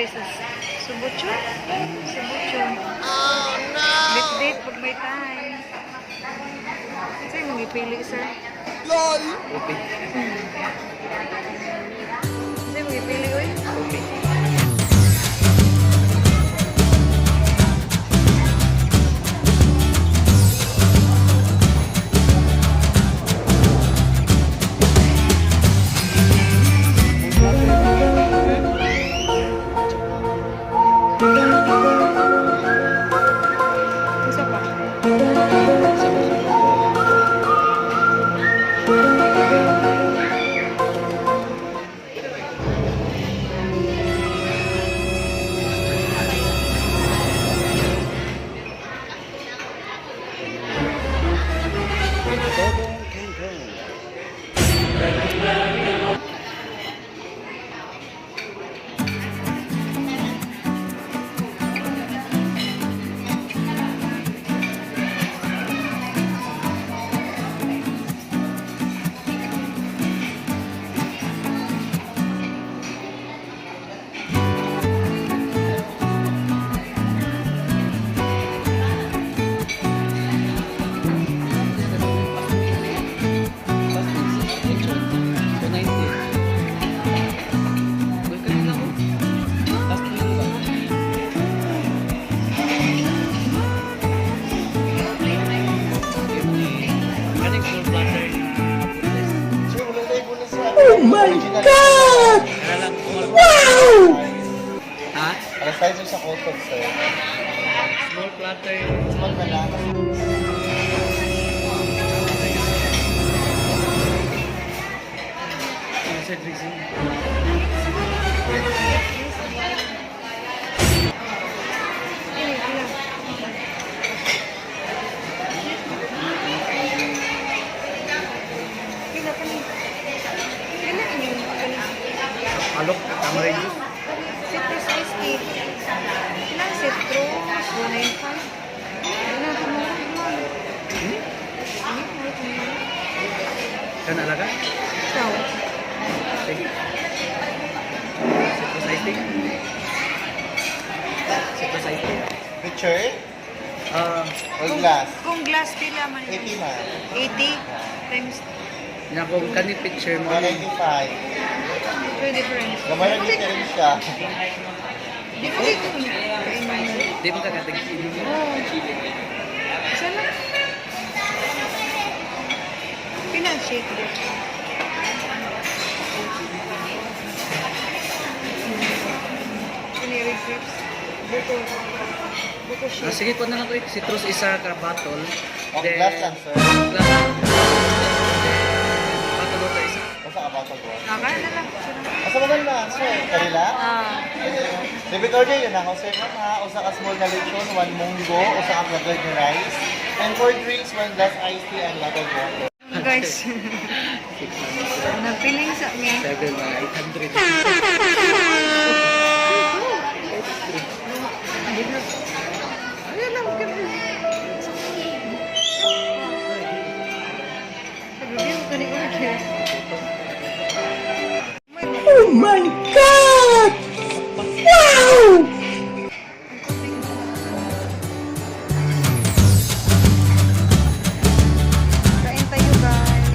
This is subucho. Subucho. Oh no! Date pag may time. Sa'yo mong ipili, sir? Ube. Sa'yo mong ipili, oy? Ube. Isa pa. Subo. Adobong kangkong. Lechon. 290. Uy, kanina ko. Last week ba? Kaning small platter na boneless. Sir, wala tayo boneless sa Oh my God! Kaya lang small. Wow! Ha? Alas tayo, sir, sa cotton, sir. Small platter. Small na lang. Ano, Sir Trixie? Pili, pila. Pila pa ni. Pila inyong kani. Alok, tamarind juice. Citrus iced tea. Pila ang citrus? 195. Ano, tumura mo. Ano, tumura. Kan alaga? Ikaw. Sige. Citrus iced tea. Citrus iced tea. Pitcher Ah, or glass? Kung glass, pila man. 80 man. 80 times na kung kani picture mo. 195. 2 difference. Gamay lang difference siya. Di ba dito? Kainan mo. Di mo kagating chili. Oo. Isa lang. Pila ang shake mo? Canary grapes. Buko. Buko Ah, shake. sige ko na lang ko citrus isa ka bottle. O, glass lang, sir. Glass. Then, bottle water isa. Basta ka bottle water. Ah, kaya na lang. Asa ba na, sir? Kanila? Ah. Debit order yun ako, sir, ma'am, ha? Usa ka small na lechon, one munggo, usa ka flatbread na rice, and four drinks, one glass iced tea, and bottled water. Guys, nagpiling sa mi. 7, mga 800. Ayan lang, Nag-review ka ni order. Oh my God! Wow! Kain tayo, guys.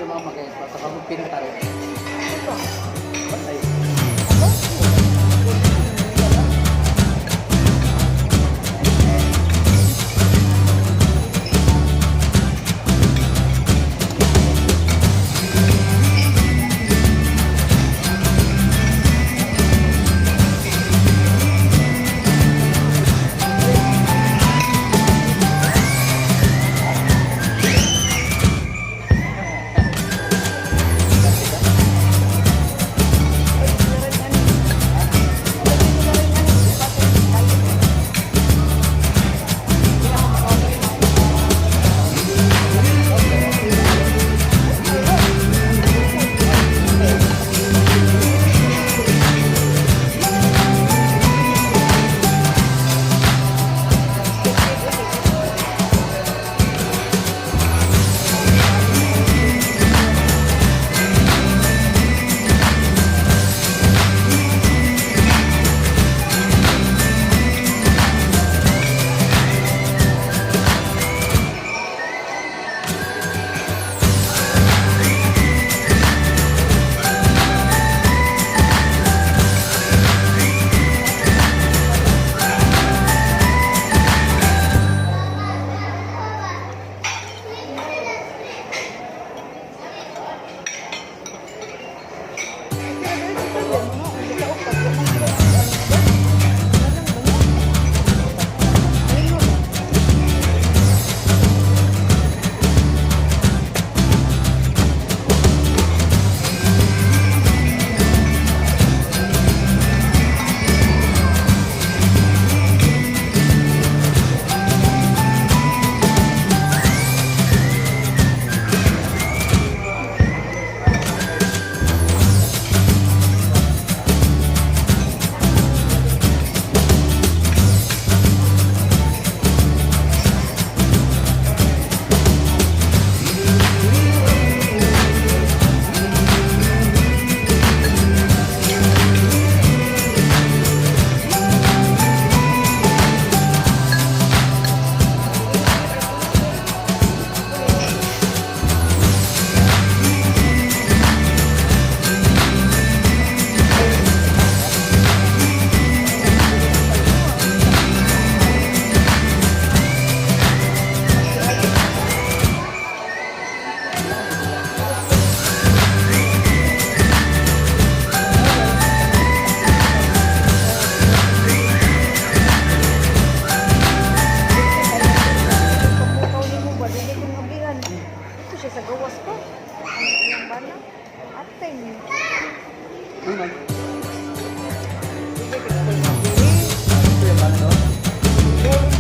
Mama kay sa kamo pintar. Ay. Pagbukaw ni mo ba, dili kong habihan. Ito siya sa gawas ko. Ang iyang bana. Atay niyo. Ano? Dili ko mabili. Ito yung bana no?